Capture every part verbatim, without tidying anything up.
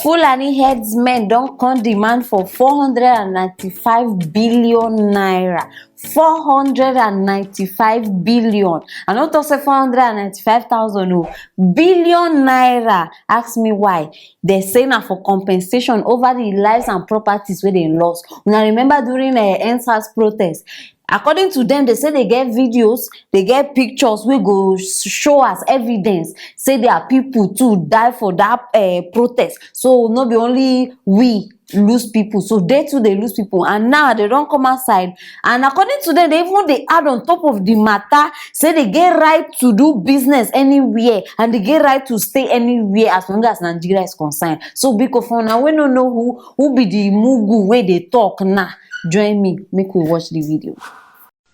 Fulani headsmen don come demand for four hundred and ninety-five billion naira. Four hundred and ninety-five billion. I no talk say four hundred and ninety-five thousand o. Billion naira. Ask me why. They say na for compensation over the lives and properties wey dem lost. Una remember during uh, EndSARS protest? According to them, they say they get videos, they get pictures wey go s- show as evidence say their people too die for that uh, protest. So no be only we lose people, so they too they lose people, and now they don't come outside. And according to them, they even they add on top of the matter say they get right to do business anywhere and they get right to stay anywhere as long as Nigeria is concerned. So because for now we don't know who who be the mugu where they talk now. Join me, make we watch the video.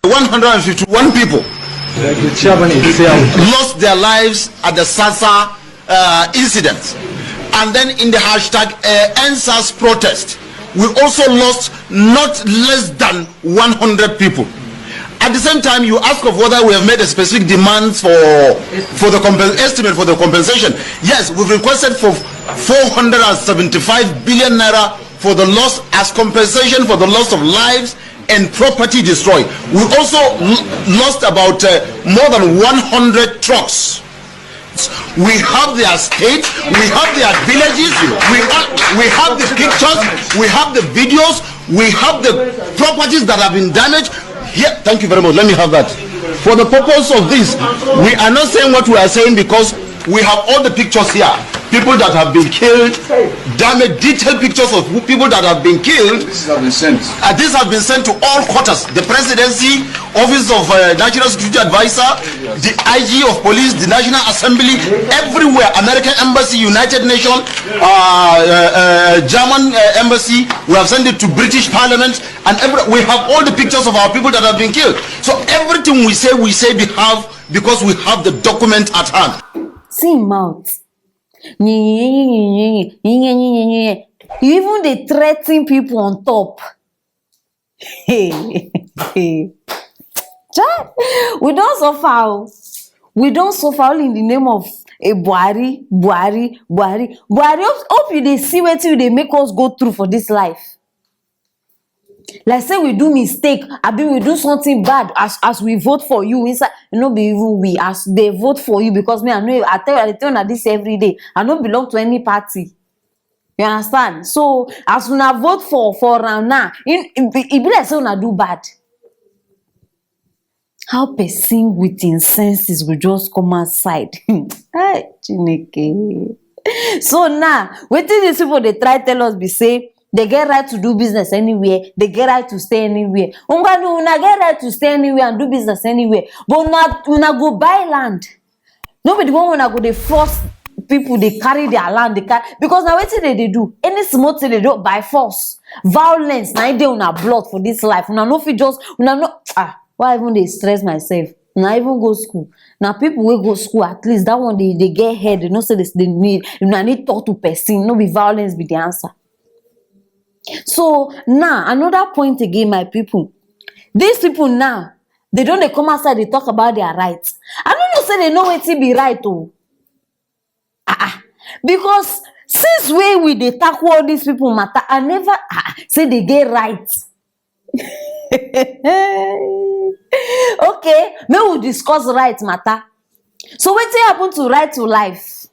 One hundred and fifty-one people Like the chairman himself. lost their lives at the Sasa uh, incident. And then in the hashtag uh, EndSARS protest, we also lost not less than one hundred people. At the same time, you ask of whether we have made a specific demand for for the compen- estimate for the compensation. Yes, we've requested for four hundred and seventy-five billion naira for the loss as compensation for the loss of lives and property destroyed. We also l- lost about uh, more than one hundred trucks. We have their state, we have their villages, we have, we have the pictures, we have the videos, we have the properties that have been damaged. Here, thank you very much. Let me have that. For the purpose of this, we are not saying what we are saying because we have all the pictures here. People that have been killed, damaged, detailed pictures of who- people that have been killed. This has been sent. Uh, this has been sent to all quarters. The presidency, office of uh, National Security Advisor, the I G of police, the National Assembly, everywhere. American Embassy, United Nations, uh, uh, uh, German uh, Embassy. We have sent it to British Parliament, and every, we have all the pictures of our people that have been killed. So everything we say, we say we have because we have the document at hand. See him mouth. You even dey threaten people on top. Hey, hey. Chai, we don suffer o. We don suffer all in the name of a Buhari, Buhari, Buhari, Buhari. Hope, hope you dey see wetin you dey make us go through for this life. Like say we do mistake, abi we do something bad as as we vote for you inside. No be even we, as they vote for you, because me I know I tell I dey tell una this every day. I no belong to any party. You understand? So as una vote for for am now, e e be e be like say una do bad. How person with im senses go just come outside? Hey, Chineke. So now, wetin these people dey try tell us be say they get right to do business anywhere, they get right to stay anywhere. Ngwanu, una get right to stay anywhere and do business anywhere, but una una go buy land. No be the one una go dey force people dey carry their land dey carry, because na wetin they dey do, any small thing they do by force. Violence na im dey una blood for this life. Una no fit just una no ah why I even dey stress myself? Una even go school? Na people wey go school, at least that one dey dey get head, they know say they, they need una need talk to person, no be violence be the answer. So now another point again, my people, these people now they don dey come outside dey talk about their rights. I no know say they know wetin be right o. Ah ah, because since wey we dey tackle all these people matter, I never ah ah, say they get right. Okay, make we discuss right matter. So wetin happen to right to life?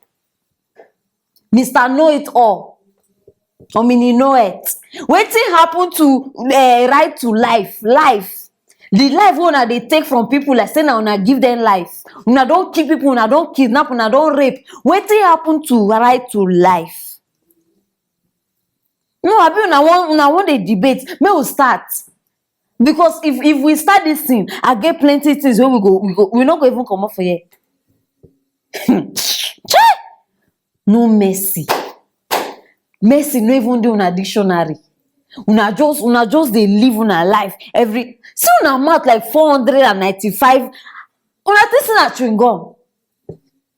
Mister Know It All, Omini Know It. Wetin happen to uh, right to life? Life, the life wey una dey take from people like say na una give them life. Una don kill people, una don kidnap, una don rape. Wetin happen to right to life? No, abi una wan una wan dey debate? Make we start. Because if if we start this thing, I get plenty things wey we go we go we no go even comot for here. Chai! No mercy. Mercy no even dey una dictionary. Una just una just dey live una life every see una mouth like four hundred and ninety-five. Una think say na chewing gum?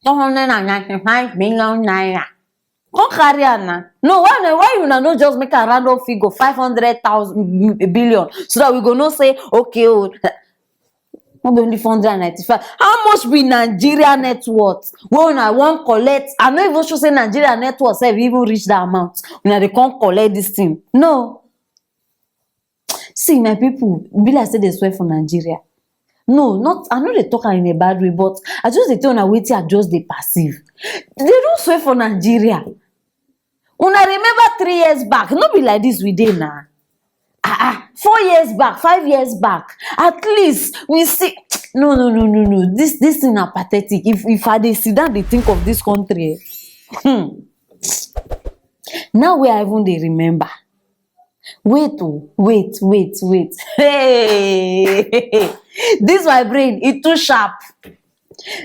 Four hundred and ninety-five million naira. Come carry am na. No, why na why una no just make a random figure five hundred thousand billion so that we go know say okay o. Not be only four hundred and ninety-five. How much be Nigeria net worth? Wey una wan collect? I no even sure say Nigeria net worth sef even reach that amount. Una dey come collect this thing. No. See, my people, be like say they swear for Nigeria. No, not, I no dey talk am in a bad way, but I just dey tell una wetin I just dey perceive. They don swear for Nigeria. Una remember three years back? No be like this we dey now. Ah, ah, four years back, five years back, at least we see. No, no, no, no, no. This, this thing na pathetic. If, if I dey sit down, dey think of this country, eh, hmm. Now wey I even dey remember. Wait, oh, wait, wait, wait. Hey, this my brain, e too sharp.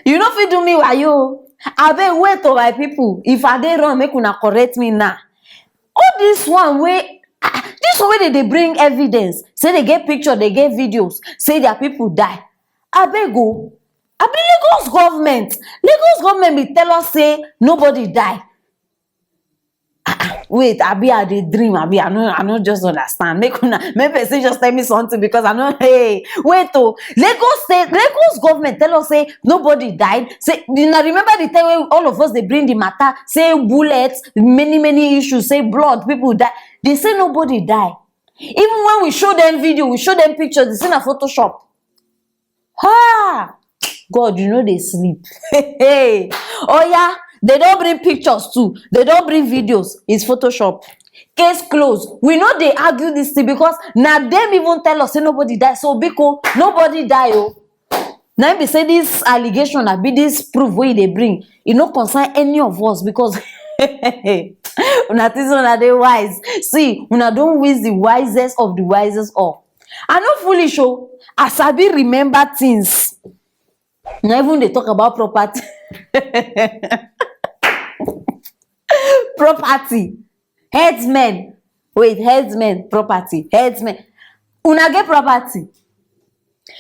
You no fit do me wayo. Abeg, wait, oh, my people. If I dey wrong, make una correct me now. All this one wey, ah, this one wey they dey bring evidence, say they get picture, they get videos, say their people die. Abeg o, abi Lagos government, Lagos government be tell us say nobody die. Ah, ah, wait, abi I dey dream? Abi I no, I no just understand. Make una, make person just tell me something, because I no, hey, wait, oh, Lagos State, Lagos government tell us say nobody died. Say, you know, remember the time when all of us dey bring the matter, say bullets, many, many issues, say blood, people die. They say nobody die. Even when we show them video, we show them pictures, they say na Photoshop. Ha! God, you no dey sleep. Hey, oh yeah, they don bring pictures too. They don bring videos. It's Photoshop. Case closed. We no dey argue this thing because na them even tell us say nobody die. So biko, nobody die o. Na im be say this allegation, abi this proof wey you dey bring, e no concern any of us because una think say una dey wise. See, una don waste the wisest of the wisest all. I no foolish o. I sabi remember things. Na even dey talk about property. Property. Headsmen. Wait, headsmen, property. Headsmen. Una get property.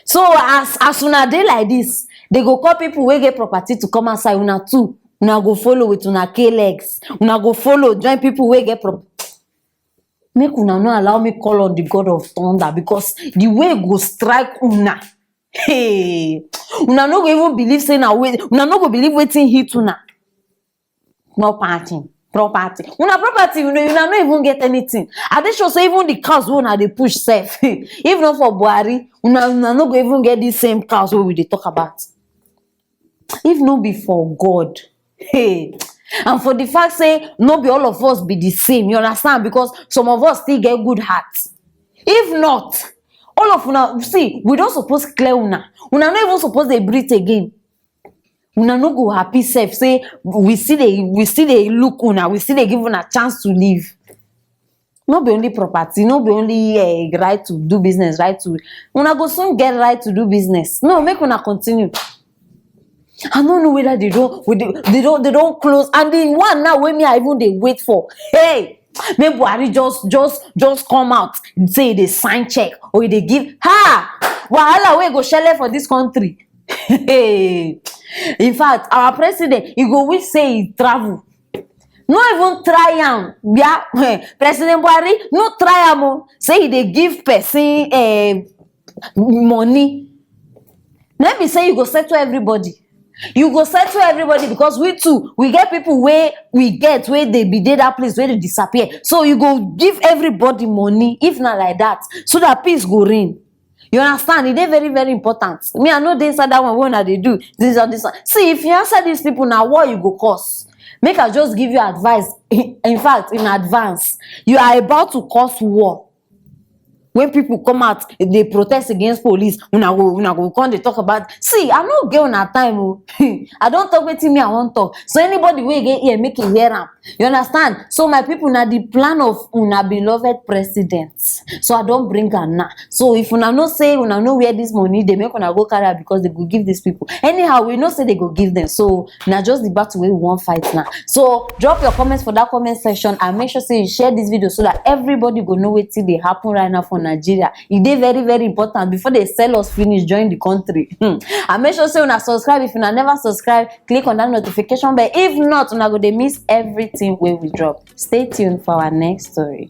So as, as una dey like this, they go call people wey get property to come outside. Una too, una go follow with una K legs. Una go follow join people wey get property. Make una no allow me call on the God of thunder, because the way e go strike una, hey, una no go even believe say na wait, una no go believe wetin hit una. Property, property. Una property, una, una no even get anything. I dey sure say even the cows wey una dey push sef, if not for Buhari, una, una no go even get this same cows wey we dey talk about. If no be for God, hey, and for the fact say no be all of us be the same, you understand? Because some of us still get good heart. If not, all of una, see, we don suppose clear una. Una no even suppose dey breathe again. Una no go happy sef say we still dey, we still dey look una, we still dey give una chance to live. No be only property, no be only, eh, right to do business, right to, una go soon get right to do business. No, make una continue. I no know whether they don, we dey, they don, they don close. And the one now wey me I even dey wait for, hey, make Buhari just, just, just come out, say e dey sign check or e dey give. Ha! Wahala wey go shele for this country. Hey, in fact, our president, e go wish say e travel. No even try am, yeah. President Buhari, no try am o. Say e dey give person, eh, money. No be say you go settle everybody. You go settle everybody because we too, we get people wey we get, wey dey be dey that place, wey dey disappear. So you go give everybody money, if na like that, so that peace go reign. You understand? E dey very, very important. Me, I no dey inside that one wey una dey do this or this one. See, if you answer these people, na war you go cause. Make I just give you advice. In fact, in advance, you are about to cause war. When people come out, they protest against police, una go, una go come dey talk about. See, I no get una time o. I don talk wetin me I wan talk. So anybody wey get ear, make e hear am. You understand? So my people, na the plan of una beloved president. So I don bring am now. So if una know say una know where this money dey, make una go carry am, because they go give these people. Anyhow, we know say they go give them. So na just the battle wey we wan fight now. So drop your comments for that comment section and make sure say you share this video so that everybody go know wetin dey happen right now for Nigeria. E dey very, very important before they sell us finish, join the country. Hmm. And make sure say una subscribe if una never subscribe. Click on that notification bell. If not, una go dey miss everything wey we drop. Stay tuned for our next story.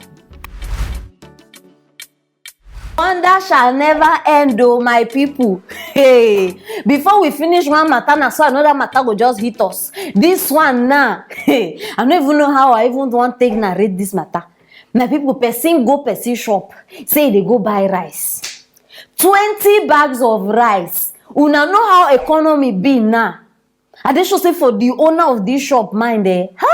Wonder shall never end o, my people. Hey, before we finish one matter, na so another matter go just hit us. This one now, hey, I no even know how I even wan take narrate this matter. My people, person go person shop, say e dey go buy rice. Twenty bags of rice. Una know how economy be now. I dey sure say for the owner of this shop mind, eh, ha!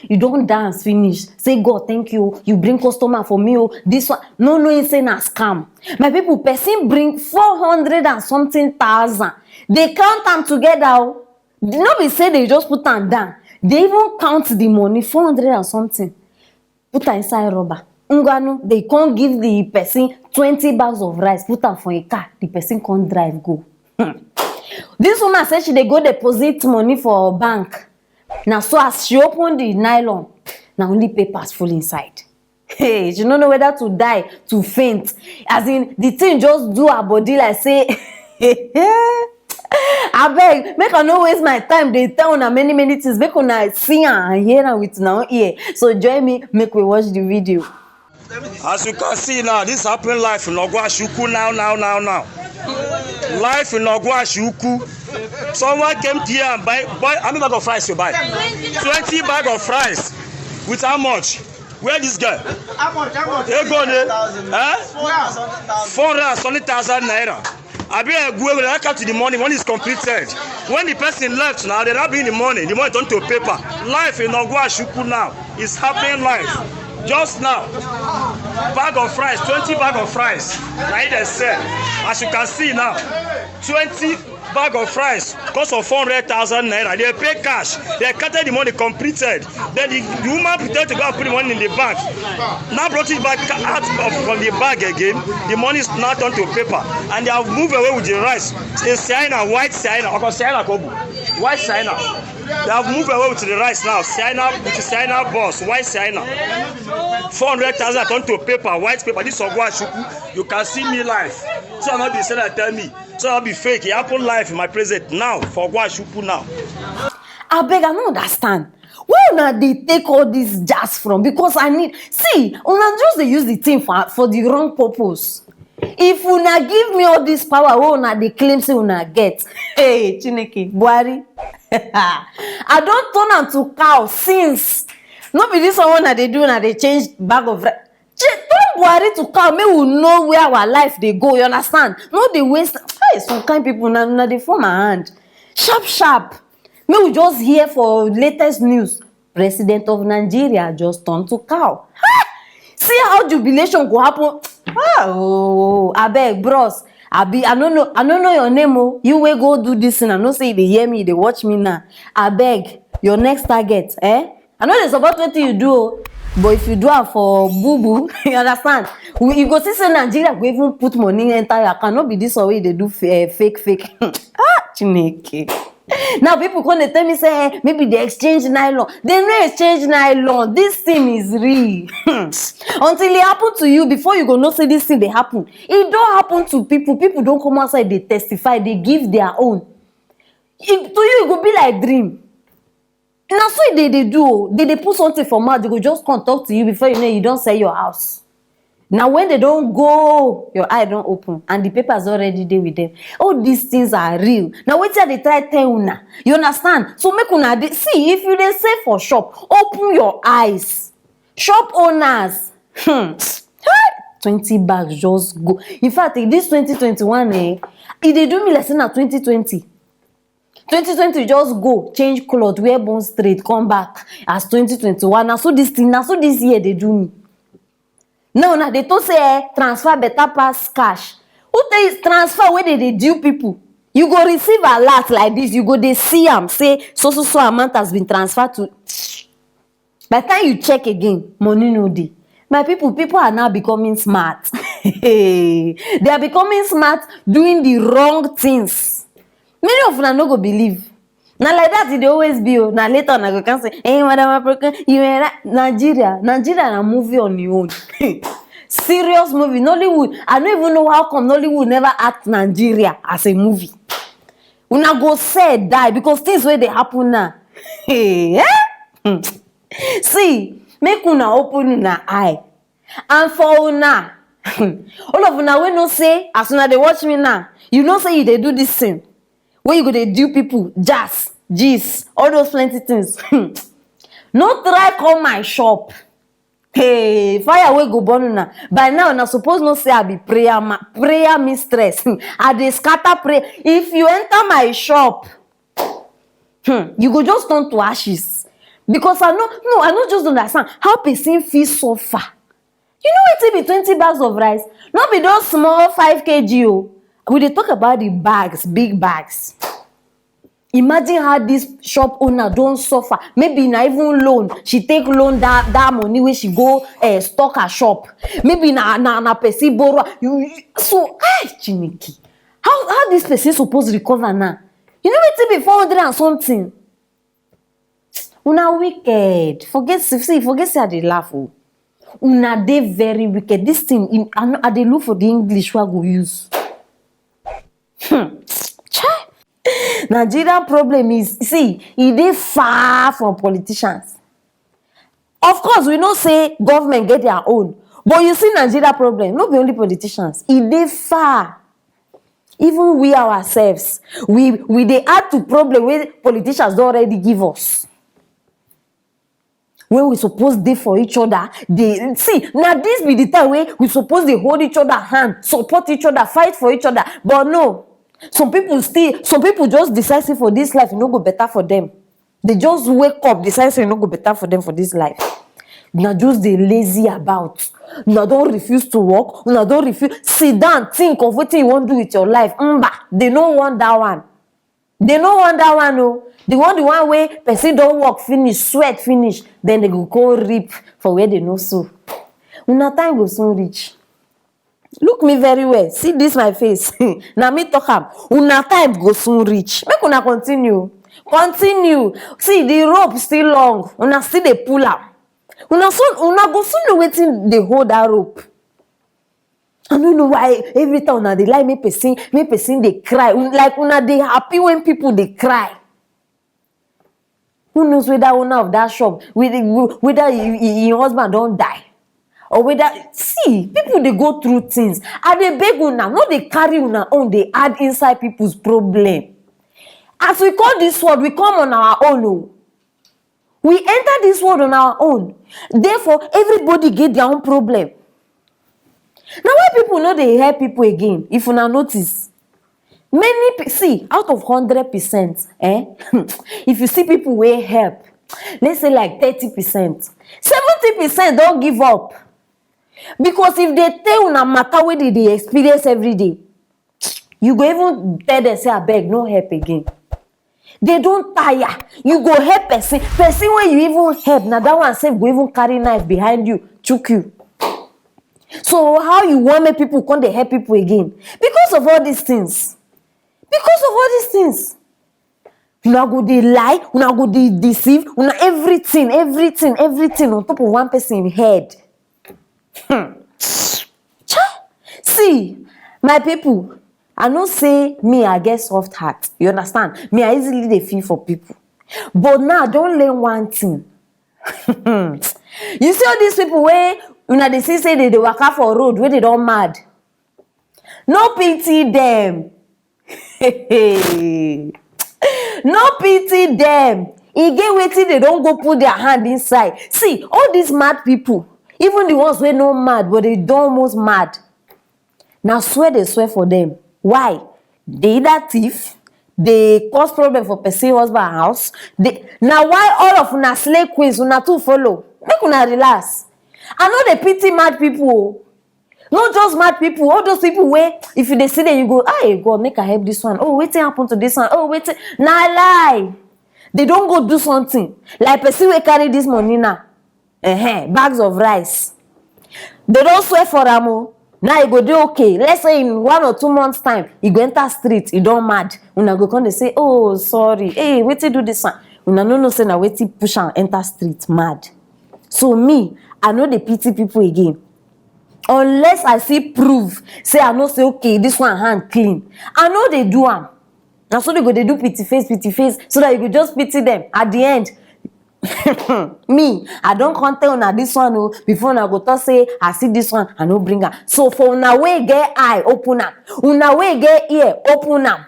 You don dance finish, say, "God, thank you, you bring customer for me o." This one, no knowing say na scam. My people, person bring four hundred and something thousand. They count am together o. No be say they just put am down. They even count the money, four hundred and something. Put am inside rubber. Ngwanu, they come give the person twenty bags of rice, put am for a car. The person come drive go. Hmm. This woman say she dey go deposit money for bank. Na so as she open the nylon, na only papers full inside. Hey, she no know whether to die, to faint. As in, the thing just do her body like say, abeg, make I no waste my time dey tell una many many things. Make una see am and hear am with una own ear. So join me, make we watch the video. As you can see now, this happen live in Oguashuku now, now, now, now. Live in Oguashuku. Someone came here and buy, buy how many bag of rice you buy? Twenty bag of rice. With how much? Where this girl? How much? How much? Ego ne? Eh? Four hundred and something thousand naira. Abi Egwuregwu, dem count the money, money is completed. When the person left now, they now bring the money, the money turn to paper. Life in Oguashuku now is happening live. Just now, bag of rice, twenty bag of rice, na it dey sell. As you can see now, twenty bag of rice cost of four hundred thousand naira. They pay cash. They counted the money completed. Then the, the woman pretended to go and put the money in the bag. Now brought it back out of, from the bag again. The money is now turned to paper. And they have moved away with the rice. In China, white China, or China Kobu, white China. They have moved away with the rice now. China, with China boss, white China. Four hundred thousand turned to paper, white paper. This is Oguashuku. You can see me live. So I'm not be saying that tell me. So I'll be fake. It happened live in my present now for Oguashuku now. Abeg, I no understand. Where una dey take all this jazz from? Because I need, see, una just dey use the thing for, for the wrong purpose. If una give me all this power wey una dey claim say una get, hey, Chineke, Buhari, I don turn am to cow since. No be this one wey una dey do, una dey change bag of rice. Turn Buhari to cow, make we know where our life dey go, you understand? No dey waste, hey, some kind people, na, na dey form my hand. Sharp, sharp. Make we just hear for latest news. President of Nigeria just turn to cow. Ha! See how jubilation go happen. Ah, oh, abeg, bros. Abi, I no know, I no know your name o. You wey go do this thing, I know say you dey hear me, you dey watch me now. Abeg, your next target, eh? I no dey support wetin you do o, but if you do am for boo boo, you understand? We, you go see say Nigeria go even put money enter your account. No be this one wey you dey do f-, eh, fake, fake. Ah, Chineke. Now people come dey tell me say, eh, maybe they exchange nylon. They no exchange nylon. This thing is real. Until e happen to you, before you go know say this thing dey happen. E don happen to people. People don come outside, dey testify, dey give their own. E, to you, e go be like dream. Na so e dey, dey do o. They dey put something for mouth, they go just come talk to you, before you know, you don sell your house. Na when they don go, your eye don open and the papers already dey with them. All these things are real. Na wetin I dey try tell una. You understand? So make una dey, see, if you dey sell for shop, open your eyes. Shop owners, hmm, twenty bags just go. In fact, eh, this twenty twenty-one, eh, e dey do me like say na twenty twenty. Twenty twenty just go, change cloth, wear Bond Street, come back as twenty twenty-one. Na so this thing, na so this year dey do me. Now, na dey talk say, eh, transfer better pass cash. Who tell you transfer wey dey dey due people? You go receive alert like this, you go dey see am say so, so, so amount has been transferred to. By the time you check again, money no dey. My people, people are now becoming smart. They are becoming smart doing the wrong things. Many of una no go believe. Na like that e dey always be o. Na later una go come say, "Hey, madam African, you were right." Nigeria, Nigeria na movie on your own. Serious movie. Nollywood, I no even know how come Nollywood never act Nigeria as a movie. Una go seh die because things wey dey happen now. Hey, eh? Hmm. See, make una open una eye. And for una, All of una wey know say, as una dey watch me now, you know say you dey do this thing wey you go dey do people, jazz, gist, all those plenty things. No try come my shop. Hey, fire wey go burn una. By now, una suppose know say I be prayer ma-, prayer mistress. I dey scatter prayer. If you enter my shop, hmm, you go just turn to ashes. Because I no, no, I no just understand how person fit suffer. You know wetin be twenty bags of rice? No be those small five K G o. We dey talk about the bags, big bags. Imagine how this shop owner don suffer. Maybe na even loan. She take loan that, that money wey she go, eh, stock her shop. Maybe na, na, na person borrow. You, you, so, ah, Chineke. How, how this person suppose recover now? You know wetin be four hundred and something? Una wicked. Forget, see, forget say I dey laugh o. Una dey very wicked. This thing, I, I dey look for the English wey I go use. Hmm. Chai. Nigerian problem is, see, e dey far from politicians. Of course, we know say government get their own, but you see Nigeria problem, no be only politicians. E dey far. Even we ourselves, we, we dey add to problem wey politicians don already give us. When we suppose dey for each other, dey, see, na this be the time wey we suppose dey hold each other hand, support each other, fight for each other. But no, some people still, some people just decide say for this life, e no go better for them. They just wake up, decide say e no go better for them for this life. Una just dey lazy about. Una don refuse to work. Una don refuse. Sit down, think of wetin you wan do with your life. Mba, they no want that one. They no want that one o. They want the one wey person don work finish, sweat finish, then they go go reap for where they no sow. Una time go soon reach. Look me very well. See this my face. Na me talk am. Una time go soon reach. Make una continue. Continue. See, the rope still long. Una still dey pull am. Una soon, una go soon know wetin dey hold that rope. I no know why every time una dey like make person, make person dey cry. Un-, like una dey happy when people dey cry. Who knows whether owner of that shop, whether, whether him, him, him husband don die, or whether, see, people dey go through things. I dey beg una, no dey carry una own dey add inside people's problem. As we call this world, we come on our own o. We enter this world on our own. Therefore, everybody get their own problem. Na why people no dey help people again, if una notice. Many pe-, see, out of hundred percent, eh, if you see people wey help, let's say like thirty percent, seventy percent don give up. Because if they tell una matter wey they dey experience every day, you go even tell them say, "Abeg, no help again." They don tire. You go help person, person wey you even help, na that one sef go even carry knife behind you, chook you. So how you wan make people come dey help people again? Because of all these things. Because of all these things. Una go dey lie, una go dey deceive, una everything, everything, everything on top of one person head. Hmm. Cha! See, my people, I know say me, I get soft heart. You understand? Me, I easily dey feel for people. But now, I don learn one thing. You see all these people wey una dey see say they dey waka for road, wey they don mad. No pity them. No pity them. E get wetin they don go put their hand inside. See, all these mad people, even the ones wey no mad, but they don almost mad, na swear they swear for them. Why? They either thief, they cause problem for person husband house. They, na why all of una slay queens, una too follow. Make una relax. I no dey pity mad people o. Not just mad people, all those people wey, if you dey see them, you go, "Ah, hey, God, make I help this one. Oh, wetin happen to this one? Oh, wetin." Na lie. They don go do something. Like person wey carry this money now. Uh-huh, bags of rice. They don swear for am o. Now e go dey okay. Let's say in one or two months time, e go enter street, e don mad. Una go come dey say, "Oh, sorry. Hey, wetin do this one?" Una no know say na wetin push am enter street, mad. So me, I no dey pity people again. Unless I see proof say I know say, okay, this one hand clean, I no dey do am. Na so they go dey do pity face, pity face, so that you go just pity them. At the end, Me, I don come tell una this one o, before una go talk say I see this one, I no bring am. So for una wey get eye, open am. Una wey get ear, open am.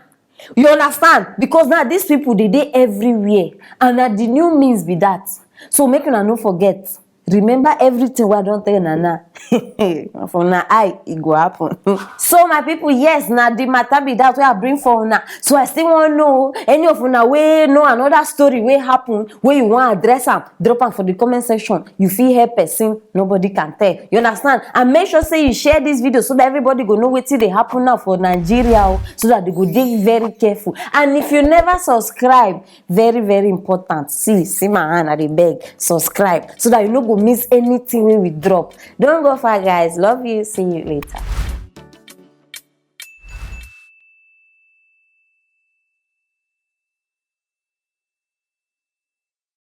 You understand? Because now these people, they dey everywhere, and na the new means be that. So make una no forget. Remember everything wey I don tell una now. For una eye, e go happen. So my people, yes, na the matter be that wey I bring for una. So I still wan know, any of una wey know another story wey happen, wey you wan address am, drop am for the comment section. You fit help person, nobody can tell. You understand? And make sure say you share this video so that everybody go know wetin dey happen now for Nigeria o, so that they go dey very careful. And if you never subscribe, very, very important. See, see my hand, I dey beg, subscribe so that you no go miss anything wey we drop. Don't go far, guys. Love you. See you later.